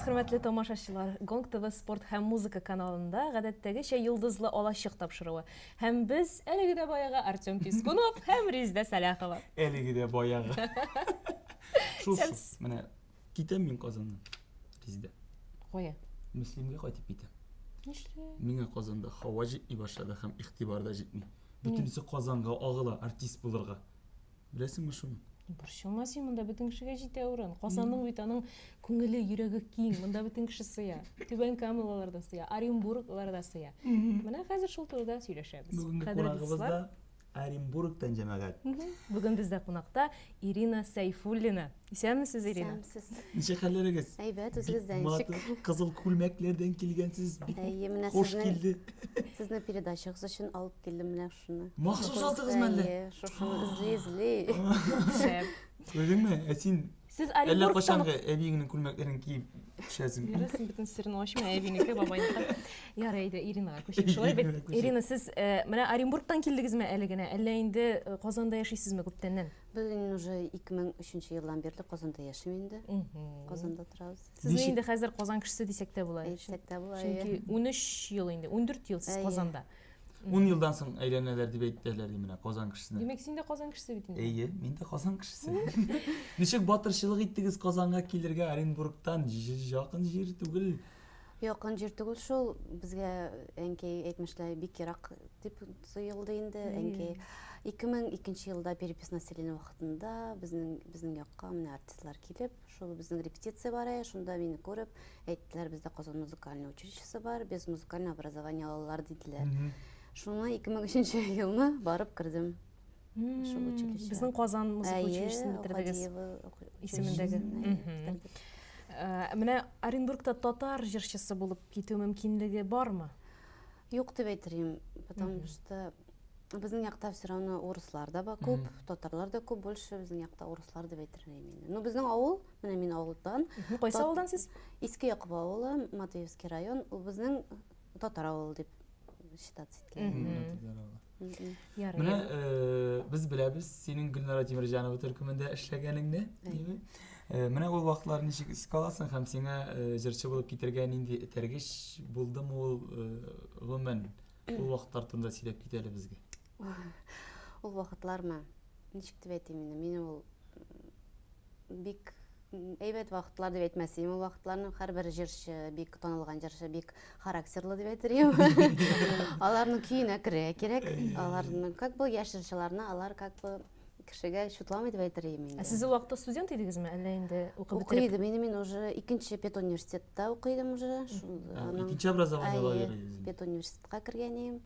хөрмәтле тамашачылар! Гонг ТВ спорт һәм музыка каналында гадәттәгечә Йолдызлы алачык тапшыруы. Һәм без әлеге дә баягы Артем Пискунов һәм Резидә Сәлахова. Әлеге дә баягы. Шул шул. Менә китәм мин Казаннан. Резидә. Кая? Мөслимгә кайтып китәм. Нишләп? Миңа Казанда һава җитми башлады һәм игътибар да җитми. Бөтенесе Казанга агыла артист булырга. Беләсеңме шуны? Борчылма син, монда бөтен кешегә җитә урын. Казанның бит аның күңеле, йөрәге киң, монда бөтен кеше сыя. Түбән Камалалар да сыя, Оренбурглар да сыя. Менә хәзер шул турыда сөйләшәбез. Бүгенге кунагыбыз да Оренбургтан җәмәгать. Бүген бездә кунакта Ирина Сәйфуллина. Исәнмесез, Ирина. Исәнмесез. Ничек хәлләрегез? Әйбәт, үзегездә ничек? Матур кызыл күлмәкләрдән килгәнсез. Бик Әйе, менә хуш сезне килде. сезне передачагыз өчен алып килдем менә шуны. Махсус алдыгызмы әллә? Әйе, шушыны эзли-эзли. Шәп. Күрдеңме? Ә син Сез әллә Оренбургтан кайчангы әбиеңнең күлмәкләрен киеп төшәсең. Ярый, бөтен серен ачма, әбинеке, бабайныкы. Ярый, әйдә, Иринага күчик. Шулай бит. Иринага күчик. Ирина, сез э, менә Оренбургтан килдегезме әле генә, әллә инде э, Казанда яшисезме күптәннән? Без инде уже 2003 елдан бирле Казанда яшим инде. Казанда торабыз. Сезне Ничек- инде хәзер Казан кешесе дисәк тә була. Әйтсәк тә була. Чөнки 13 ел инде, 14 ел сез Әйе. Казанда. 10 елдан соң әйләнәләр дип әйттеләр ди менә Казан кешесенә. Димәк, син дә Казан кешесе бит инде. Әйе, мин дә Казан кешесе. Ничек батырчылык иттегез Казанга килергә Оренбургтан? Якын җир түгел. Якын җир түгел шул. Безгә әнкәй әйтмешләй бик ерак дип тоелды инде. Әнкәй 2002 елда перепись населения вакытында безнең безнең якка менә артистлар килеп, шул безнең репетиция бар иде, шунда мине күреп әйттеләр, бездә Казан музыкальный училищесы бар, без музыкальный образование алалар диделәр. Шуны 2003 елны барып кердем. Шул училище. Безнең Казан музыка Әйе, училищесын бетердегез. Һадиева Исемендәге. училищесын, әйе, бетердек. Менә Оренбургта татар җырчысы булып китү мөмкинлеге бармы? Юк дип әйтер идем, потому что безнең якта все равно урыслар да бар күп, татарлар да күп, больше безнең якта урыслар дип әйтер идем инде. Ну, безнең авыл, менә мин авылдан. Кайсы авылдан сез? Иске Якуб авылы, Матвеевский район, ул безнең татар авылы дип считаться ителә. Ярый. Менә э, без беләбез синең Гөлнара Тимерҗанова төркемендә эшләгәнеңне, дими? Э, менә ул вакытлар ничек искә аласың һәм сиңа э, җырчы булып китәргә нинди этәргеч булдымы ул гомумән ул вакытлар турында сөйләп кит әле безгә. Ул вакытлармы? Ничек дип әйтим инде, мине ул бик әйбәт вакытлар дип әйтмәс идем ул вакытларны. Һәрбер җырчы, бик танылган җырчы, бик характерлы дип әйтер идем. Аларның көенә керә кирәк. Аларның, как бы, яшь җырчыларны алар как бы кешегә чутламый дип әйтер идем инде. Ә сез ул вакытта студент идегезме, әллә инде укып Укый бетереп? идем. Инде мин уже икенче педуниверситетта укый идем уже. Шул, аның- Икенче образование ала Әйе, бирәсез. педуниверситетка кергән идем.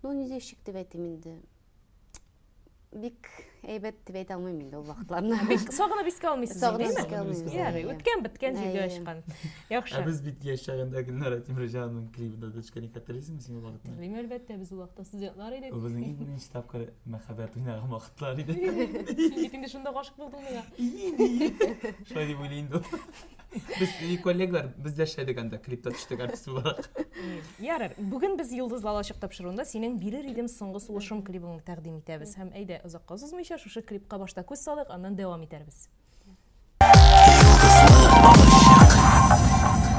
Ну, ничек дип әйтим инде. Бик әйбәт дип әйтә алмыйм инде ул вакытларны. Бик сагынып искә алмыйсыз Сагынып инде, искә алмыйм. Ярый, үткән беткән җиргә Әйе. очкан. Яхшы. Ә без бит яшь чагында Гөлнара Тимерҗанованың клибында төшкән идек, хәтерлисеңме син ул вакытны? Хәтерлим, әлбәттә, без ул вакытта студентлар идек. Ул безнең иң беренче тапкыр мәхәббәт уйнаган вакытлар иде. Син бит инде шунда гашык булдың миңа. Шулай дип уйлый инде ул. Без и коллегалар, без дә эшләдек анда, клипта төштек артист буларак. Ярар, бүген без Йолдызлы алачык тапшыруында синең Бирер идем соңгы сулышым клибыңны тәкъдим итәбез. Һәм әйдә, озакка сузмыйча, шушы клипка башта күз салыйк, аннан дәвам итәрбез. Йолдызлы алачык.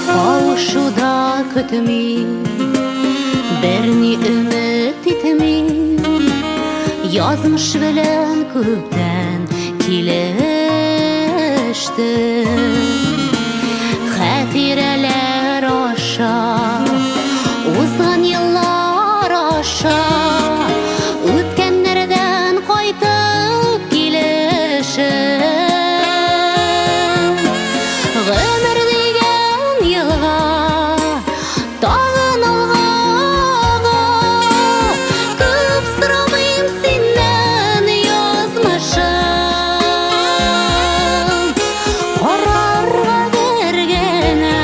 Кавышуда көтмим, берни өмет итмим. Язмыш белән күптән килештем. Хәтирәләр аша, узган еллар аша, үткәннәрдән кайтып килешем. Гомер дигән елга тагын алга ага, күп сорамыйм синнән, язмышым. Карарга бер генә.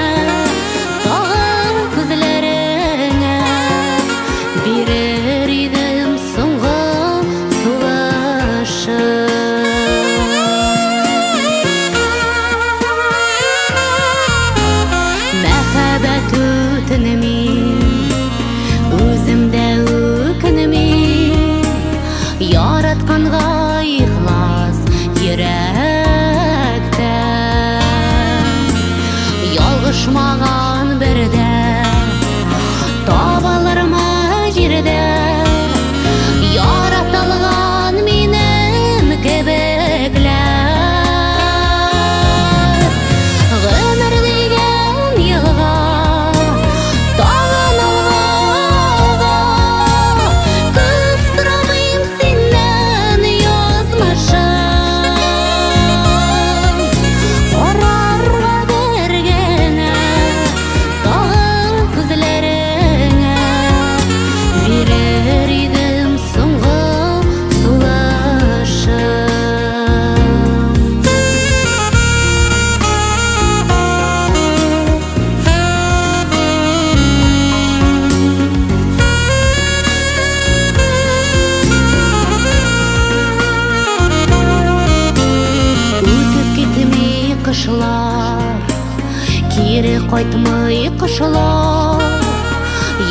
Кайтмый кошлар,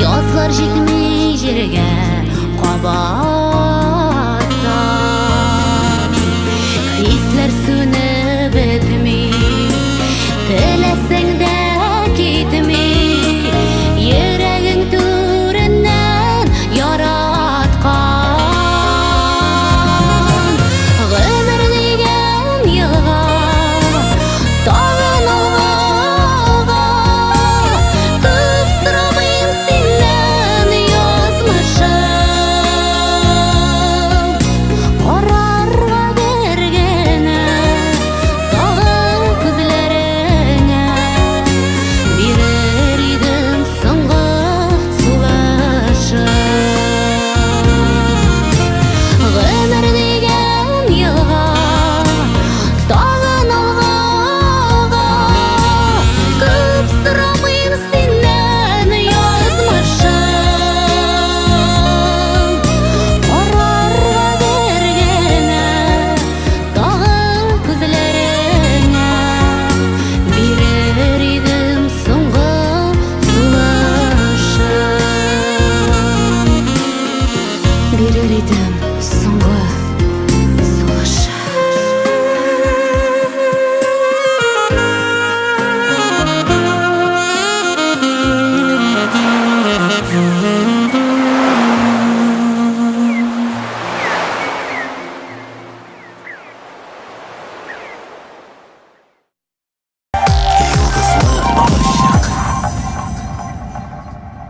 язлар җитми җиргә кабаттан. Хисләр сүнеп бетми, теләсәң дә китми. Йөрәгең түреннән яраткан. Гомер дигән елга тагын алга Күп сорамыйм синнән, язмышым. Карарга бер генә тагын күзләреңә бирер идем соңгы сулышым. Гомер дигән елга тагын алга Күп сорамыйм синнән, язмышым. Карарга бер генә тагын күзләреңә бирер идем соңгы сулышым. Бирер идем соңгы сулышым.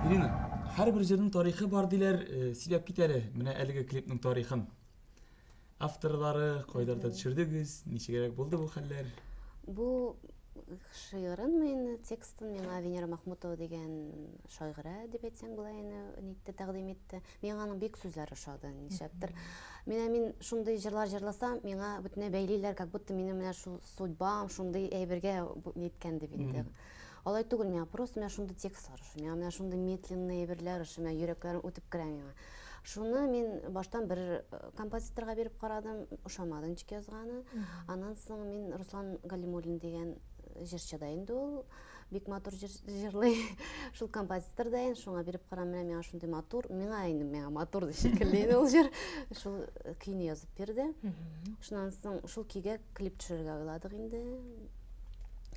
Ирина, һәрбер җырның тарихы бар диләр, э, сөйләп кит әле менә әлеге клипның тарихын. Авторлары, кайларда төшердегез, ничегрәк булды бу хәлләр? Бу шигырен мин текстын миңа Венера Махмутова дигән шагыйрә дип әйтсәң була инде, нитте тәкъдим итте. Миңа аның бик сүзләре ошады, нишләптер. Менә мин шундый җырлар җырласам, миңа бөтенләй бәйлиләр, как будто минем менә шул судьбам шундый әйбергә ниткән дип инде. Алай түгел, миңа просто менә шундый текстлар ошый, миңа менә шундый медленный әйберләр ошый, менә йөрәкләрем үтеп керә миңа. Шуны мин баштан бер э, композиторга биреп карадым, ошамады ничек язганы. Аннан соң мин Руслан Галимуллин дигән җырчы да инде ул, бик матур җыр җырлый. Шул композитор да инде, шуңа биреп карам, менә миңа шундый матур, миңа инде миңа матур шикелле инде ул җыр. Шул э, көйне язып бирде. Шуннан соң шул көйгә клип төшерергә уйладык инде.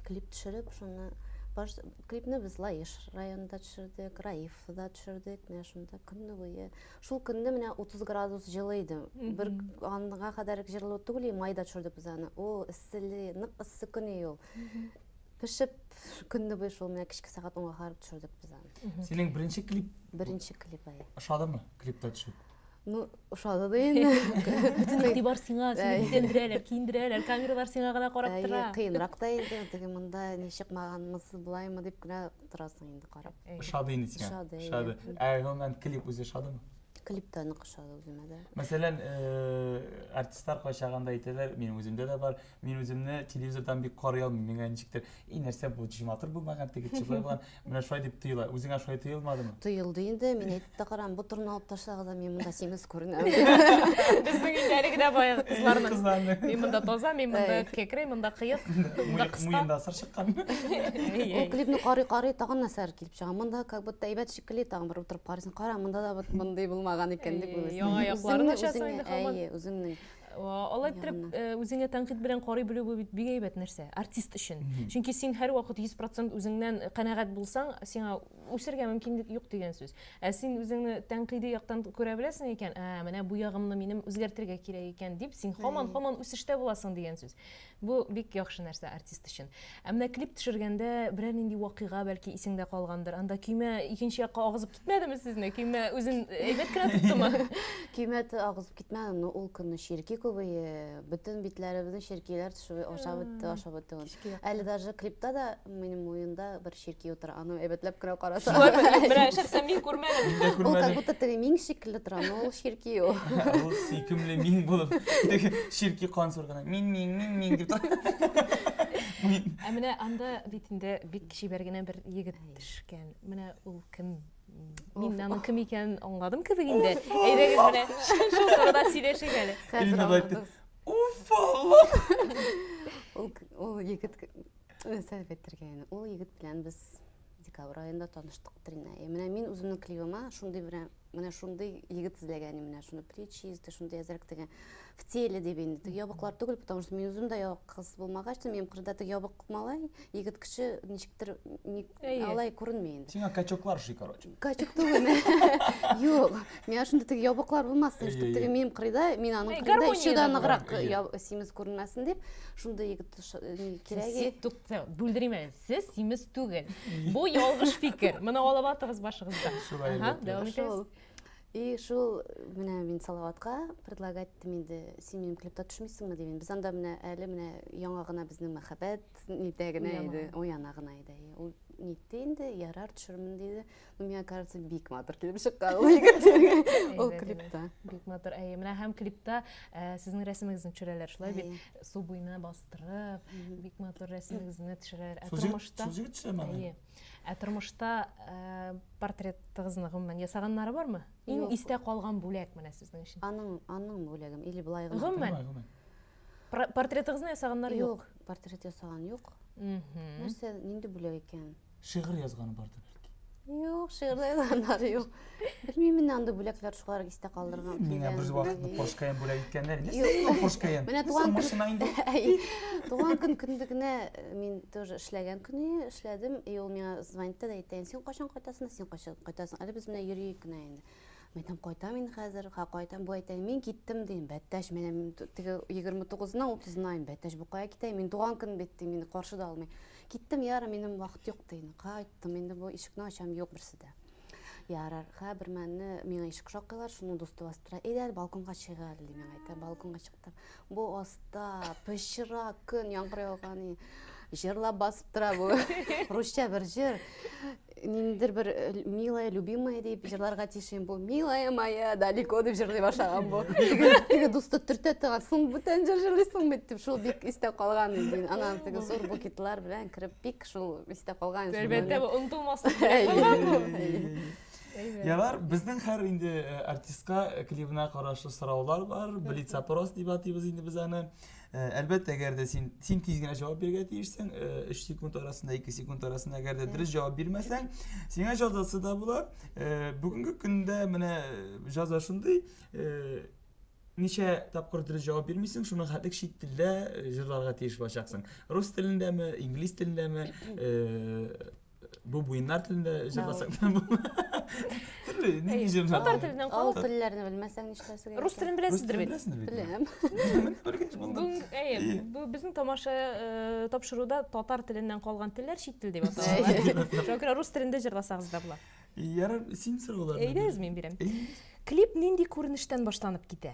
Клип төшереп, шуны баш клипны без Лаеш районында төшердек, Раифда төшердек. Менә шунда көне буе. Шул көнне менә 30 градус җылы иде. Бер анга кадәр җылы түгел, майда төшердек без аны. О, эсселе, нык эссе көн иде ул. Пешеп көне буе шул менә кичке сәгать унга карап төшердек без аны. Синең беренче клип? Беренче клип, әйе. Ошадымы клипта төшү? Ну, ошады да инде. Бөтен игътибар сиңа, сине бизәндерәләр, киендерәләр, камералар сиңа гына карап тора. Кыенрак та инде, теге монда ни чыкмаганмыз, болаймы дип кенә торасың инде карап. Ошады инде сиңа? Ошады. Ошады. Ә гомумән клип үзе ошадымы? Клип та нык ошады үземә дә. Мәсәлән, э, артистлар кайчагында әйтәләр, минем үземдә дә бар, мин үземне телевизордан бик карый алмыйм, миңа ничектер, и нәрсә бу, матур булмаган, теге чибәр булган, менә шулай дип тоела. Үзеңә шулай тоелмадымы? Тоелды инде, мин әйтеп тә карам, бу торны алып ташлагыз да, мин монда симез күренәм. Безнең инде әлеге дә баягы кызларның. Кызларның. Мин монда таза, мин монда кәкре, монда кыек, монда кыска. Муенда сыр чыккан. Ул клипны карый-карый тагын нәрсәләр килеп чыга. Монда как будто әйбәт шикелле, тагын бер утырып карыйсың, кара, монда да вот мондый булмаган икән дип уйлыйсың. Яңа якларын ачасың инде һаман. Әйе, үзеңнең. Алай иттереп, э, үзеңә тәнкыйть белән карый белү бу бит бик әйбәт нәрсә, артист өчен. Чөнки син һәрвакыт 100% үзеңнән канәгать булсаң, сиңа үсергә мөмкинлек юк дигән сүз. Ә син үзеңне тәнкыйди яктан күрә беләсең икән, ә менә бу ягымны минем үзгәртергә кирәк икән дип, син һаман-һаман үсештә буласың дигән сүз. Бу бик яхшы нәрсә артист өчен. Ә менә клип төшергәндә берәр нинди вакыйга бәлки исеңдә калгандыр. Анда көймә икенче якка агызып китмәдеме сезне? Көймә үзен әйбәт кенә тоттымы? Көймә агызып китмәде, но ул көнне черки күбәе, бөтен битләребезне черкиләр төшеп ашап бетте, ашап бетте. Әле даже клипта да минем муенда бер черки утыра, аны әйбәтләп кенә карасаң. Шулаймы? Менә шәхсән мин күрмәдем. Мин дә Ул как күрмәдем. будто теге миң шикелле тора, но ул черки ул. Ул сөйкемле миң булып, теге черки кан соргана. Мин, миң, мин, миң дип тора. Мин. Ә менә анда бит инде бик чибәр генә бер егет төшкән. Менә ул кем? Мин аның кем икәнен аңладым кебек инде. Әйдәгез менә шул турыда сөйләшик әле. Хәзер Ирина былай әйтте, аңладыгыз. Уф, Алла! Ул ул егет Нәрсә дип әйтергә инде? Ул егет белән без декабрь аенда таныштык Трина. И менә мин үземнең клибыма шундый бер менә шундый егет эзләгән идем, менә шуны плечистый, шундый әзрәк теге в теле дип инде. Теге ябыклар түгел, потому что мин үзем дә ябык кыз булмагач, минем кырда теге ябык малай, егет кеше ничектер алай күренми инде. Сиңа качоклар ши, короче. Качок түгел. Юк, миңа шундый теге ябыклар булмасын, чтобы теге минем кырыйда, мин аның кырыйда еще да ныграк симез күренмәсен дип, шундый егет кирәге. Тукта, бүлдерим әле. Сез симез түгел. Бу ялгыш фикер. Моны алып атыгыз башыгыздан. Шулай Ага, дәвам итегез. И шул менә мин Салаватка предлагать иттем инде, син минем клипта төшмисеңме дим. Без анда менә әле менә яңа гына безнең мәхәббәт нитә генә иде, уяна гына иде. Ул нитте инде, ярар төшермен диде. Ну, миңа кажется, бик матур килеп чыккан ул егет ул клипта. Бик матур. Әйе, менә һәм клипта э, сезнең рәсемегезне төшерәләр, шулай бит? Су буена бастырып, бик матур рәсемегезне төшерәләр. Ә тормышта Су төшерәме? Әйе. Ә тормышта э, портретыгызны гомумән ясаганнары бармы? Иң истә калган бүләк менә сезнең өчен. Аның аның бүләгем или былай гына. Гомумән. Портретыгызны ясаганнар юк. Юк, портрет ясаган юк. Нәрсә, нинди бүләк икән? Шигырь язганы бардыр бәлки. Юк, шигырь язганнары юк. Белмим инде андый бүләкләр шулар истә калдырган. Миңа бер вакытны Porsche Cayenne бүләк иткәннәр. Нәрсә инде ул Porsche Cayenne? Менә туган машина инде. Туган көн көндегенә э, мин тоже эшләгән көне эшләдем, и ул миңа звонит да әйтә, син кайчан кайтасың, син кайчан кайтасың? Әле без менә йөрик кенә инде. Мин әйтәм, кайтам инде хәзер, ха, кайтам. Бу әйтә, мин киттем, дим. Бәттәш, менә теге 29-на, 30-на, бәттәш, бу кая китә? Мин туган көн бит, ди, мине каршы да алмый. Киттем, ярар, минем вакыт юк, ди. Кайттым, инде бу ишекне ачам, юк берсе дә. Ярар, ха, бер мәлне миңа ишек шакыйлар, шуның дусты басып тора. Әйдә әле балконга чыгыйк әле, ди миңа әйтә. Балконга чыктым. Бу аста пычрак көн, яңгыр яуган, җырлап басып тора бу. Русча бер җыр. Ниндидер бер э, милая, любимая дип җырларга тиеш бу. Милая моя, далеко дип җырлый башлаган бу. Теге, теге дусты төртә тагын, соң бүтән җыр җырлыйсың бит дип, шул бик истә калган инде. Анан теге зур букетлар белән кереп бик шул истә калган. Әлбәттә, бу онытылмаслык бүләк булган бу. Ярар, безнең һәр инде э, артистка э, клибына карашлы сораулар бар, блиц-опрос дип атыйбыз инде без аны. Э, әлбәттә, әгәр дә син син тиз генә җавап бирергә тиешсең, 3 э, секунд арасында, 2 секунд арасында әгәр дә дөрес җавап бирмәсәң, сиңа җәзасы да була. Э, бүгенге көндә менә җәза шундый, ничә тапкыр дөрес җавап бирмисең, шуның хәтлек чит телдә җырларга тиеш булачаксың. Рус телендәме, инглиз телендәме, Бу буеннар телендә җырласаң да бу. Төрле нинди җырлар. Татар теленнән калып. Авыл телләрне белмәсәң нишләсең? Рус телен беләсездер бит. Беләм. Белгәч булды. Әйе, бу безнең тамаша э, тапшыруда татар теленнән калган телләр чит тел дип атала. Шуңа күрә рус телендә җырласагыз да була. Ярар, син сорауларны. Әйдәгез, мин бирәм. Клип нинди күренештән башланып китә?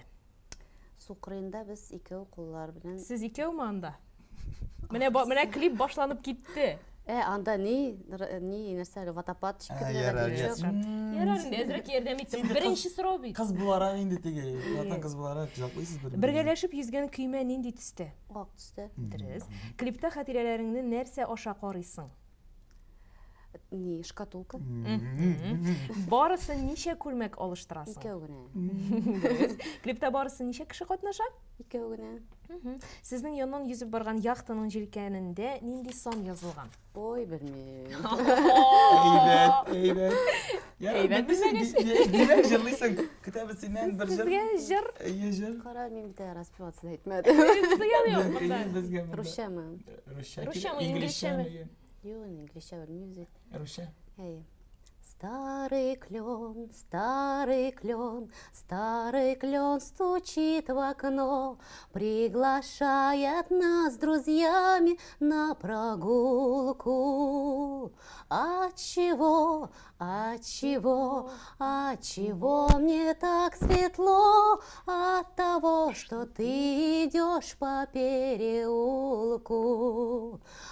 Су кырыенда без икәү куллар белән. Сез икәүме анда? Менә менә клип башланып китте. Ә, анда ни, ни нәрсә әле, водопад шикелле. Ярар, ярар инде, әзрәк ярдәм иттем. Беренче сорау бит. Кыз буларак инде теге, хатын кыз буларак җаклыйсыз бер. Бергәләшеп йөзгән көймә нинди төстә? Ак төстә. Дөрес. Клипта хатирәләреңне нәрсә аша карыйсың? Ни, шкатулка. Барысы ничә күлмәк алыштырасың? Икәү генә. Клипта барысы ничә кеше катнаша? Икәү генә. Сезнең яннан йөзеп барган яхтаның җилкәнендә нинди сан язылган? Ой, белмим. Әйбәт, әйбәт. Әйбәт Димәк, җырлыйсың. Көтәбез синнән бер җыр. Сезгә җыр. Әйе, җыр. Кара, мин бит распеваться да итмәдем. Зыян юк монда. Безгә монда. Русчамы? Русча. Русчамы, инглизчәме? Юк, инглизчә белмибез бит. Русча. Әйе. Старый клен, старый клен, старый клен стучит в окно, приглашает нас с друзьями на прогулку. Отчего, отчего, отчего мне так светло от того, что ты идешь по переулку?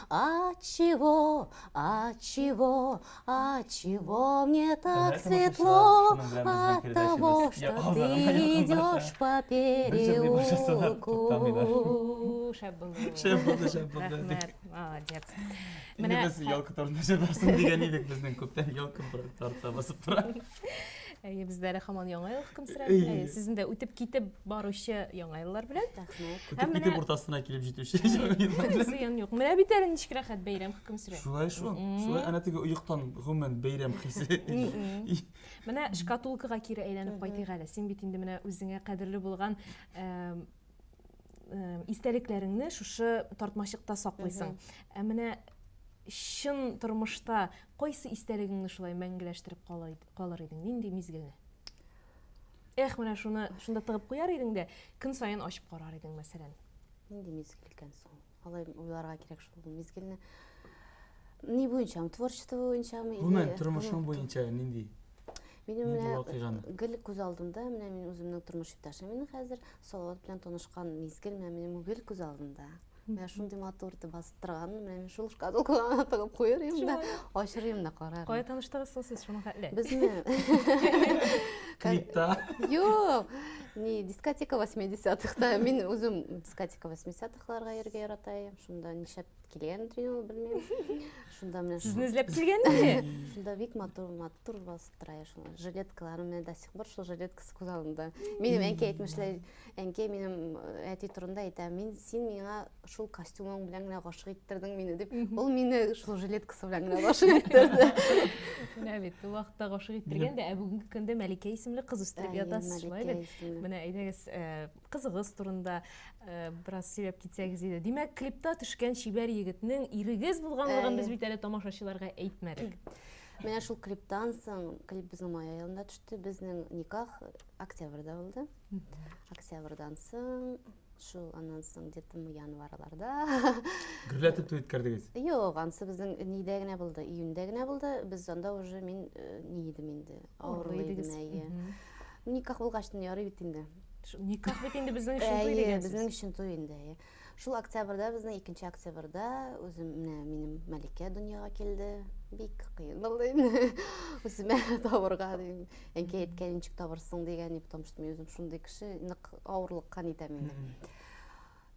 Отчего, отчего, отчего мне так светло от того, что ты идешь по переулку? Шәп булды. Шәп булды, шәп булды. Рәхмәт, молодец. Инде без елка турында җырларсың дигән идек, безнең күптән елка тартта басып тора. Әйе, бездә әле һаман яңа ел хөкем сөрә. Әйе, сезнең дә үтеп китеп баручы яңа еллар белән. Рәхмәт. Үтеп китеп уртасына килеп җитүче яңа еллар белән. Зыян юк. Менә бит әле ничек рәхәт бәйрәм хөкем сөрә. Шулай шул. Шулай әнә теге оектан гомумән бәйрәм хисе. Менә шкатулкага кире әйләнеп кайтыйк әле. Син бит инде менә үзеңә кадерле булган истәлекләреңне шушы тартмачыкта саклыйсың. Ә менә чын тормышта кайсы истәлегеңне шулай мәңгеләштереп калыр идең? Нинди мизгелне? Эх, менә шуны шунда тыгып куяр идең дә, көн саен ачып карар идең, мәсәлән. Нинди мизгел икән соң? Алай уйларга кирәк шул мизгелне. Ни буенчамы? Творчество буенчамы? Гомумән, тормышың буенча нинди? Минем менә гел күз алдымда, менә мин үземнең тормыш иптәшем инде хәзер, Салават белән танышкан мизгел менә минем гел күз алдымда. Менә шундый матур итеп басып торган, менә мин шул шкатулкага тыгып куер идем дә, ачыр идем дә карар. Кая таныштыгыз соң сез шуның хәтле? Безне Клипта. Юк, не дискотека 80-х-та. Мин үзем дискотека 80-хларга йөрергә ярата идем. Шунда нишләп килгәндер инде ул, белмим. Шунда менә Сезне эзләп килгәнме? Шунда бик матур, матур басып тора шул. Жилеткалары менә до сих пор шул жилеткасы күз алдымда. Минем әнкәй әйтмешләй, әнкәй минем э, әти турында әйтә, мин син миңа шул костюмың белән генә гашык иттердең мине дип. Ул мине шул жилеткасы белән генә гашык иттерде. Менә бит, ул вакытта гашык иттергән дә, ә бүгенге көндә Мәликә исемле кыз үстереп ятасыз, шулай бит? Менә әйдәгез, э, кызыгыз турында э, бераз сөйләп китсәгез иде. Димәк, клипта төшкән чибәр егетнең ирегез булганлыгын без бит әле тамашачыларга әйтмәдек. Менә шул клиптан соң, клип безнең май аенда төште, безнең никах октябрьдә булды. Октябрьдан соң, шул аннан соң где-то январьларда. Гөрләтеп туй үткәрдегез? Юк, анысы безнең нидә генә булды, июньдә генә булды. Без анда уже мин э, ни идем инде, авырлы идем, әйе. Никах булгач, ярый бит инде. Никах бит инде безнең өчен туй дигән сүз. Безнең өчен туй инде. Әйе. Шул октябрьдә безнең икенче октябрьдә үзем менә минем Мәликә дөньяга килде. Бик кыен булды инде. Үземә табырга дим. Әнкәй әйткән ничек табырсың дигән, потому что мин үзем шундый кеше, нык авырлыкка нитәм инде.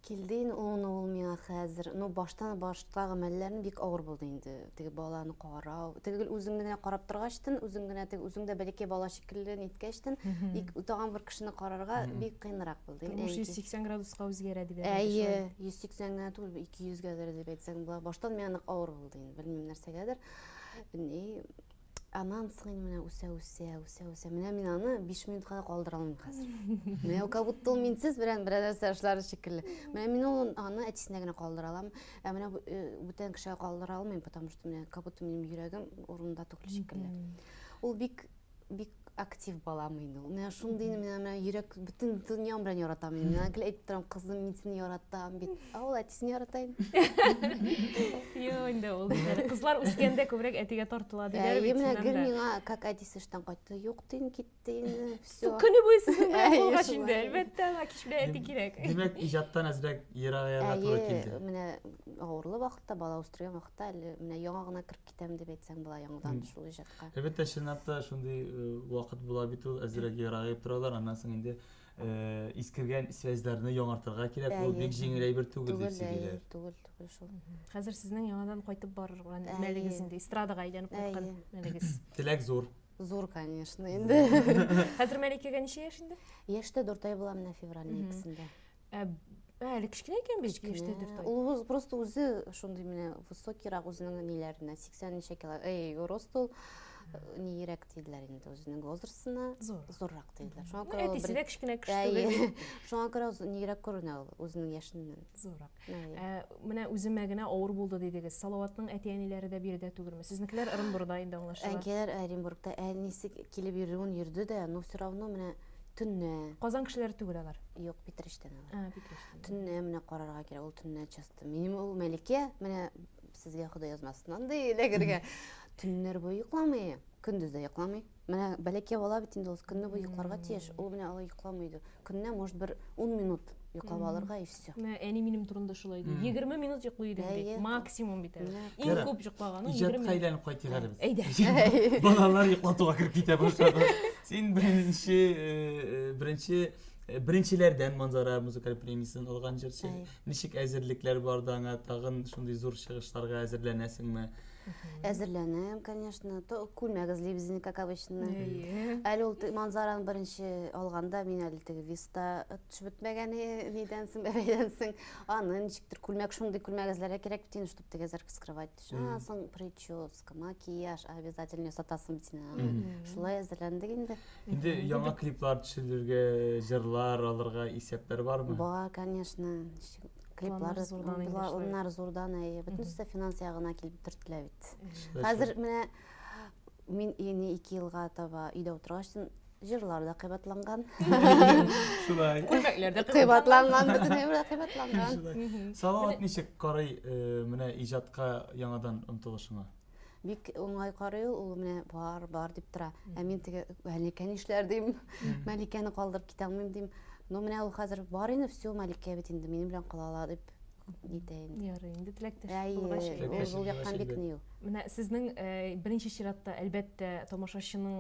Килде инде ул, ул миңа хәзер. Ну, баштан баштагы мәлләрне бик авыр булды инде. Теге баланы карау, теге гел үзеңне генә карап торгачтын, үзең генә теге үзең дә бәләкәй бала шикелле ниткәчтен, ик, тагын бер кешене карарга бик кыенрак булды. Тормыш 180 градуска үзгәрә диләр. Әйе, 180 генә түгел, 200 гәдер дип әйтсәң була. Баштан миңа нык авыр булды инде, белмим нәрсәгәдер. Ни, Аннан соң инде менә үсә, үсә, үсә, үсә. Менә мин аны 5 минутка да калдыра алмыйм хәзер. Менә ул как будто ул минсез белән берәр нәрсә эшләр шикелле. Менә мин ул аны әтисенә генә калдыра алам. Ә менә э, бүтән кешегә калдыра алмыйм, потому что менә как будто минем йөрәгем урынында түгел шикелле. Ул бик бик актив балам инде ул. Менә шундый менә менә йөрәк бөтен дөньям белән яратам инде. Менә гел әйтеп торам, кызым, мин сине яратам бит. Ә ул әтисен ярата инде. Юк инде ул бит әле. Кызлар үскәндә күбрәк әтигә тартыла диләр бит. Менә гел миңа, как әтисе эштән кайтты, юк дин, китте инде, все. Көне буе сезнең белән булгач инде, әлбәттә, аңа кич белән әти кирәк. Димәк, иҗаттан әзрәк ерагаерга туры килде. Менә авырлы вакытта, бала үстергән вакытта әле менә яңа гына кереп китәм дип әйтсәң була яңадан шул иҗатка. Әлбәттә, чынлап та шундый э, вакыт була бит ул, әзрәк ерагаеп торалар, аннан соң инде э, искергән связьләрне яңартырга кирәк, ул бик җиңел әйбер түгел дип сөйлиләр. Түгел, түгел шул. Хәзер сезнең яңадан кайтып барырга мәлегез инде, эстрадага әйләнеп кайткан мәлегез. Теләк зур. Зур, конечно, инде. Хәзер Мәликәгә ничә яшь инде? Яшь тә 4 ай була менә февральнең икесендә. Ә, әле кечкенә икән бит, яшьтә дүрт ай. Ул просто үзе шундый менә высокийрак үзенең ниләренә, 80 ничә кило, эй, рост ул э, ниерәк диделәр инде үзенең возрастына. Зур. Зуррак диделәр. Шуңа күрә ул әтисе дә кечкенә кеше түгел. Шуңа күрә ниерәк күренә ул үзенең яшеннән. Зуррак. Ә, менә үземә генә авыр булды дидегез. Салаватның әти-әниләре дә биредә түгелме? Сезнекеләр Ырынбурда инде аңлашыла. Әнкәйләр Оренбургта, әнисе килеп йөрүен йөрде дә, но все равно менә төнлә. Казан кешеләре түгел алар. Юк, Питрәчтән алар. А, Питрәчтән. Төнлә менә карарга кирәк, ул төнлә часто. Минем ул Мәликә, менә сезгә Ходай язмасын андый эләгергә. Төннәр буе йокламый, көндез дә йокламый. Менә бәләкәй бала бит инде ул көне буе йокларга тиеш. Ул менә алай йокламый иде. Көненә, может, бер 10 минут йоклап алырга и все. Менә әни минем турында шулай ди. 20 минут йоклый идем ди. Максимум бит әле. Иң күп йоклаганы 20 минут. Иҗатка әйләнеп кайтыйк әле без. Әйдә. Балалар йоклатуга кереп китә башлады. Син беренче э, беренче э, беренчеләрдән Манзара музыкаль премиясен алган җырчы. Ничек әзерлекләр барды аңа? Тагын шундый зур чыгышларга әзерләнәсеңме? Әзерләнәм, конечно. То күлмәк эзлибез инде, как обычно. Әле ул манзараны беренче алганда мин әле теге виста төшеп бетмәгән нидән соң, бәбәйдән соң. Аны ничектер күлмәк, шундый күлмәк эзләргә кирәк бит инде, чтобы теге әзер скрывать. Шуннан соң прическа, макияж обязательно ясатасың бит инде аны. Шулай әзерләндек инде. Инде яңа клиплар төшерергә, җырлар алырга исәпләр бармы? Бар, конечно. Клиплар зурдан инде шулай. Планнар зурдан, әйе. Бөтенесе дә финанс ягына килеп төртелә бит. Хәзер менә мин инде 2 елга таба өйдә утыргач, җырлар да кыйбатланган. Шулай. Күлмәкләр дә кыйбатланган, бөтен әйбер дә кыйбатланган. Салават ничек карый менә иҗатка яңадан омтылышыңа? Бик уңай карый ул, ул менә бар, бар дип тора. Ә мин теге Мәликә нишләр дим, Мәликәне калдырып китә алмыйм дим. Ну менә ул хәзер бар инде, все, Мәликә бит инде минем белән кала ала дип нитә инде. Ярый, инде теләктәш Әйе, булгач. ул ул яктан бик ни ул. Менә сезнең беренче чиратта, әлбәттә, тамашачының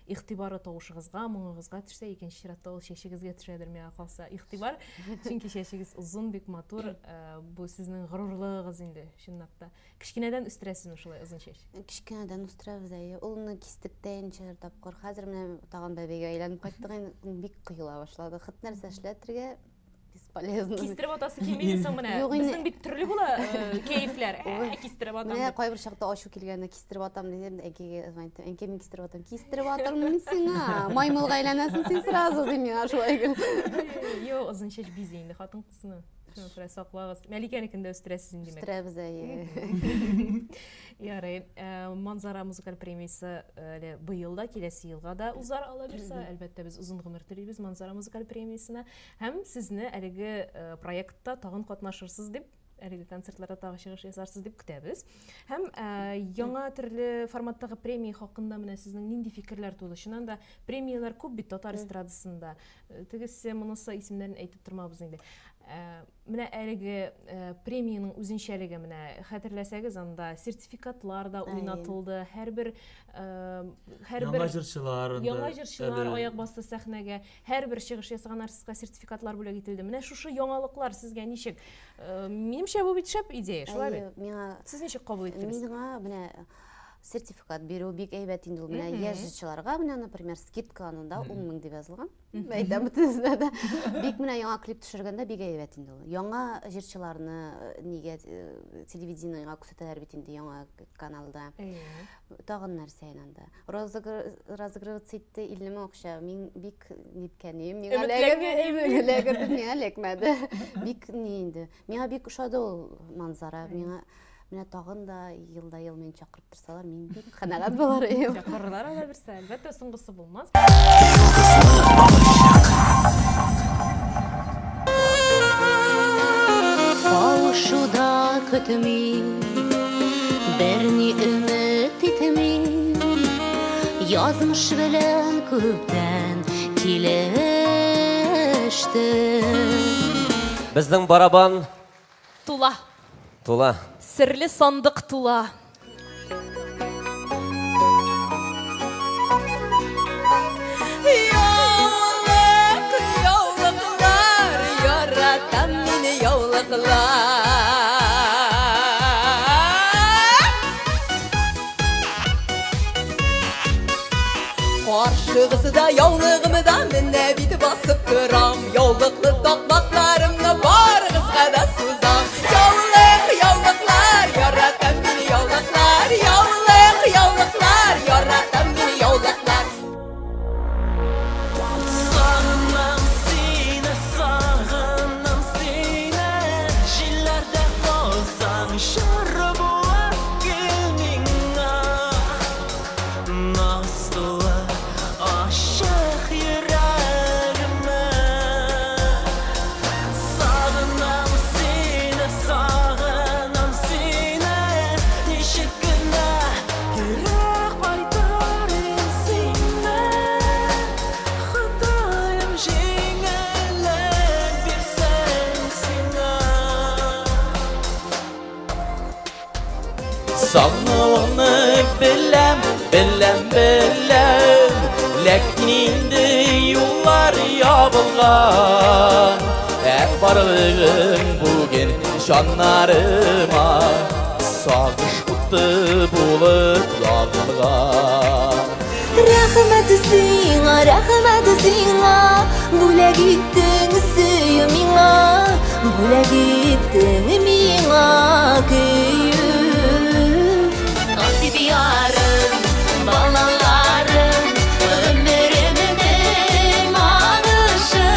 игътибары тавышыгызга, моңыгызга төшсә, икенче чиратта ул чәчегезгә төшәдер миңа калса игътибар. Чөнки чәчегез озын, бик матур. Бу сезнең горурлыгыгыз инде, чынлап та. Кечкенәдән үстерәсезме шулай озын чәч? Кечкенәдән үстерәбез, әйе. Улны кистек тә ничәдер тапкыр. Хәзер менә тагын бәбәйгә әйләнеп кайттык инде. Бик коела башлады. Хыт нәрсә эшләтергә бесполезно. Кистереп атасы килмиме соң менә? Юк инде. Безнең бит төрле була кәефләр. Кистереп атам. Менә кайбер чакта ачу килгәндә кистереп атам дидем, әнкәйгә звонить итәм. Әнкәй, мин кистереп атам. Кистереп атырмын мин сиңа. Маймылга әйләнәсең син сразу, дим миңа шулай гел. Юк, озын чәч бизи инде хатын-кызны. Шуңа күрә саклагыз. Мәликәнекен дә үстерәсез инде, димәк. Үстерәбез, әйе. Ярый. Манзара музыкаль премиясе әле быел да, киләсе елга да узар, Алла бирсә. Әлбәттә, без озын гомер телибез Манзара музыкаль премиясенә. Һәм сезне әлеге проектта тагын катнашырсыз дип, әлеге концертларда тагы чыгыш ясарсыз дип көтәбез. Һәм яңа төрле форматтагы премия хакында менә сезнең нинди фикерләр туды? Чыннан да премияләр күп бит татар эстрадасында. Тегесе, монысы исемнәрен әйтеп тормабыз инде. Менә әлеге премиянең үзенчәлеге менә хәтерләсәгез, анда сертификатлар да уйнатылды. Һәрбер һәрбер яңа җырчылар яңа җырчылар аяк басты сәхнәгә. Һәрбер чыгыш ясаган артистка сертификатлар бүләк ителде. Менә шушы яңалыклар сезгә ничек? Минемчә, бу бит шәп идея, шулай бит? Миңа Сез ничек кабул иттегез? Миңа менә сертификат бирү бик әйбәт инде ул. Менә яшь җырчыларга менә, например, скидка анда 10 мең дип язылган. Әйтәм бөтенесенә дә. Бик менә яңа клип төшергәндә бик әйбәт инде ул. Яңа җырчыларны нигә телевидениегә күрсәтәләр бит инде яңа каналда. Тагын нәрсә инде анда. Розыгрываться итте 50 мең акча. Мин бик ниткәнем, миңа эләгерде, миңа эләкмәде. Бик ни инде. Миңа бик ошады ул манзара. Миңа менә тагын да елда ел мине чакырып торсалар, мин бик канәгать булыр идем. Чакырырлар ала берсе, әлбәттә, соңгысы булмас. Кавышуда көтми, берни өмет итми, язмыш белән күптән килештем. Безнең барабан Тула. Тула. Серле сандык тула. Яулык, яулыклар, яратам мин яулыклар. Каршыгызда яулыгымда менә бит басып торам. Яулыклы такмакларымны барыгызга да сузам. Яулык, яулыклар, яратам мин яулыклар. Яулык, яулыклар, яратам мин яулыклар. Сагынам сине, сагынам сине, җилләрдә калсаң, җыр булып кил миңа. Наз тулы ачык йөрәгемә. Сагынам сине, сагынам сине, ничек кенә кире кайтарыйм сине. Ходаем җиңеллек бирсен сиңа. Сагынуыңны беләм, беләм, беләм, ләкин инде юллар ябылган. Ә барлыгың бүген җаннарыма сагыш. якты булып ягылган. Рәхмәт сиңа, рәхмәт сиңа, бүләк иттең сөю миңа, бүләк иттең миңа көю. Насип ярым, балаларым, гомеремнең анышы,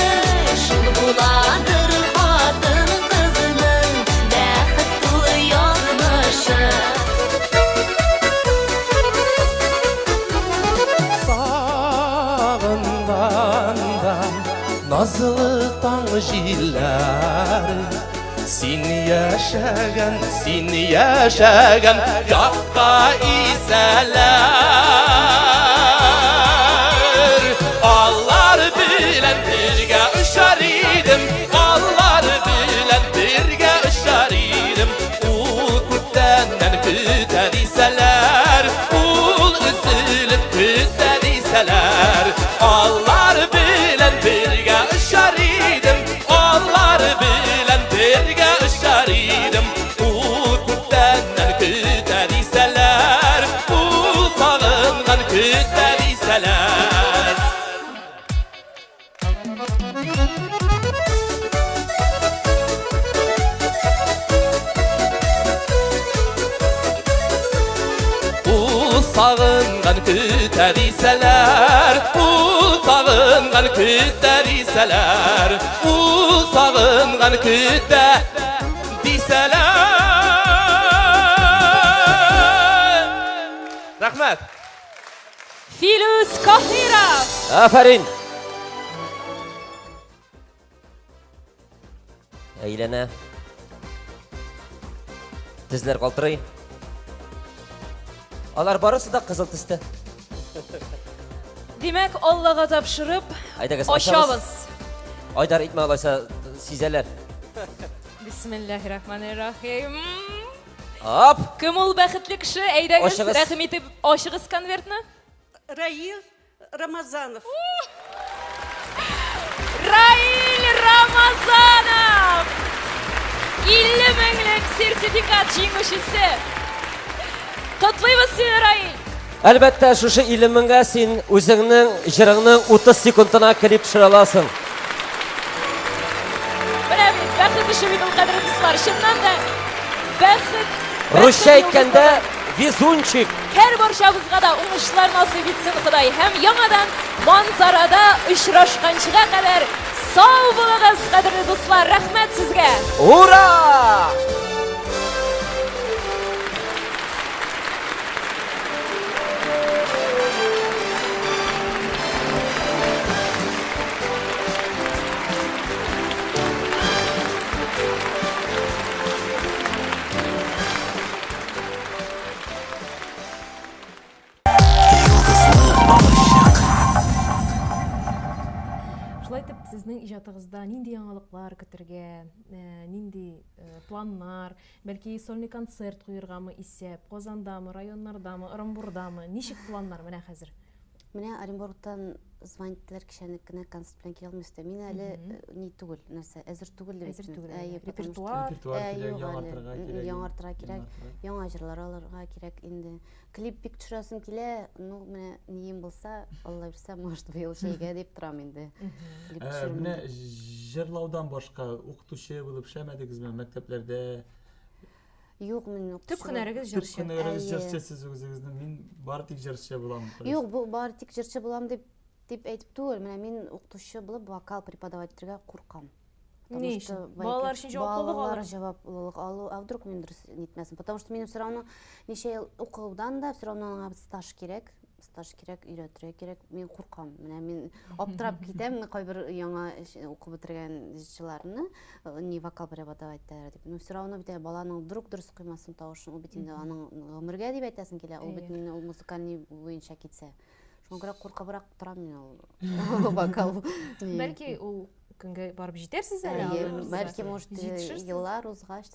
шул буладыр хатын-кызның бәхет тулы язмышы. Сагынганда назлы таң җилләре Син яшәгән, син яшәгән якка исәләр. Алар белән бергә очар идем, алар белән бергә очар идем. Ул күптәннән көтә дисәләр, ул өзелеп көтә дисәләр. Алар белән бергә очар идем, алар белән бергә очар идем. Ул күптәннән көтә дисәләр, ул сагынган көтә дисәләр. Ул сагынган көтә дисәләр, ул сагынган көтә дисәләр, ул сагынган көтә дисәләр. Рәхмәт. Филүс Каһиров! Афәрин! Әйләнә. Тезләр калтырый. Алар барысы да кызыл төстә. Димәк, Аллага тапшырып, Әйдәгез, ачабыз. Айдар итмә алайса сизәләр. Бисмиллахиррахманиррахим. Ап! Кем ул бәхетле кеше? Әйдәгез, Ачыгыз. рәхим итеп ачыгыз конвертны. Раил Рамазанов. Раил Рамазанов! 50 меңлек сертификат җиңүчесе. Котлыйбыз сине, Раил! Әлбәттә, шушы 50 меңгә син үзеңнең җырыңның 30 секундына клип төшерә аласың. Менә бит, бәхет эше бит ул, кадерле дуслар. Чыннан да, бәхет. Русча әйткәндә, везунчик. Һәр барчабызга да уңышлар насыйп итсен Ходай һәм яңадан Манзарада очрашканчыга кадәр сау булыгыз, кадерле дуслар, рәхмәт сезгә! Ура! Шулай итеп, сезнең иҗатыгызда нинди яңалыклар көтергә, э, нинди э, планнар, бәлки сольный концерт куергамы исәп, Казандамы, районнардамы, Ырымбурдамы, ничек планнар менә хәзер? Менә Оренбургтан звонить иттеләр, кичәне кенә концерт белән килә алмыйсыз дип. Мин әле э, ни түгел, нәрсә, әзер түгел дип Әзер әйттем. түгел әле. Әйе, потому что- Репертуар. Репертуар Ә, кирәк, юк әле. яңартырга кирәк. Яңартырга кирәк. Яңа җырлар алырга кирәк инде. Клип бик төшерәсем килә, ну, менә нием булса, Алла бирсә, может, быел җәйгә дип торам инде. Клип Ә, төшерермен Менә дип. җырлаудан башка укытучы булып эшләмәдегезме мәктәпләрдә? Юк, мин Төп укытучы һөнәрегез Төп җырчы. һөнәрегез Әйе. җырчы, сез үзегезне мин бары тик җырчы булам. Юк, бу бары тик җырчы булам дип дип әйтеп түгел. Менә мин укытучы булып вокал преподавать итәргә куркам. Потому Ни что өчен? бәлки Балалар өчен җаваплылык Балалар алыр. җаваплылык алу, а вдруг мин дөрес нитмәсем. Потому что минем все равно ничә ел укудан да все равно аңа стаж кирәк. Стаж кирәк, өйрәтергә кирәк. Мин куркам. Менә мин аптырап китәм, кайбер яңа укып бетергән җырчыларны, э, не вокал преподавать итәләр дип. Но все равно бит әле баланың вдруг дөрес куймасын тавышын, ул бит инде аның гомергә дип әйтәсең килә, ул бит Әйе. инде ул музыкальный буенча китсә. Шуңа күрә куркыбрак торам мин ул вокал. ни. Бәлки ул көнгә барып җитәрсез әле. Әйе, алла бирса. бәлки, может, э, Җитешерсез. еллар узгач,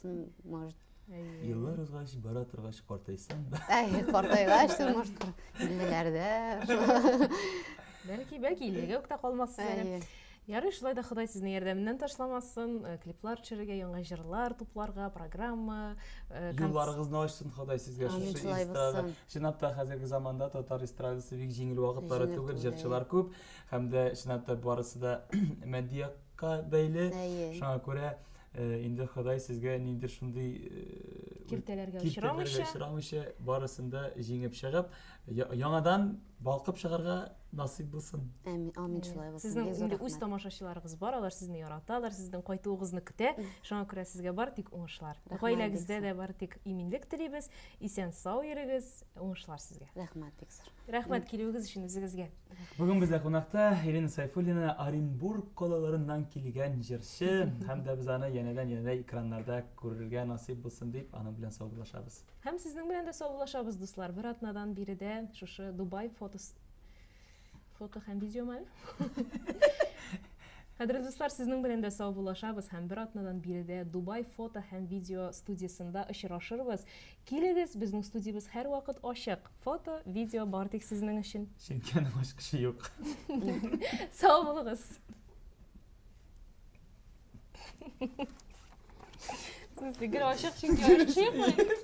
может, Әйе. Еллар узгач, бара торгач картайсам да. Әй, картайгач, может, иллеләрдә. Бәлки, бәлки иллегә үк тә калмассыз әле. Әйе. Ярый, шулай да Ходай сезне ярдәменнән ташламасын, э, клиплар төшерергә, яңа җырлар тупларга, программа, э, Юлларыгызны ачсын Ходай сезгә шушы эстрада. Чынлап та хәзерге заманда татар эстрадасы бик җиңел вакытлары түгел, җырчылар күп һәм дә чынлап та барысы да матди якка бәйле. Шуңа күрә э, инде Ходай сезгә ниндидер шундый киртәләргә очрамыйча, очрамыйча барысын да җиңеп чыгып, яңадан балкып чыгарга насыйп булсын. Әмин, амин шулай булсын. Сезнең инде үз тамашачыларыгыз бар, алар сезне яраталар, сезнең кайтуыгызны көтә. Шуңа күрә сезгә бар тик уңышлар. Гаиләгездә дә бар тик иминлек телибез. Исән сау йөрегез, уңышлар сезгә. Рәхмәт бик зур. Рәхмәт килүегез өчен үзегезгә. Бүген бездә кунакта Ирина Сайфуллина, Оренбург калаларыннан килгән җырчы һәм дә без аны янәдән-янә экраннарда күрергә насыйп булсын дип, аның белән саубуллашабыз. Һәм сезнең белән дә саубуллашабыз, дуслар. Бер атнадан биредә шушы Дубай фотос фото һәм видеомы әле? Кадерле дуслар, сезнең белән дә саубуллашабыз һәм бер атнадан биредә Дубай фото һәм видео студиясендә очрашырбыз. Килегез, безнең студиябез һәрвакыт ачык. Фото, видео бар тик сезнең өчен. Чөнки аның ачкычы юк. Сау булыгыз. В смысле, гел ачык, чөнки ачкычы юкмы?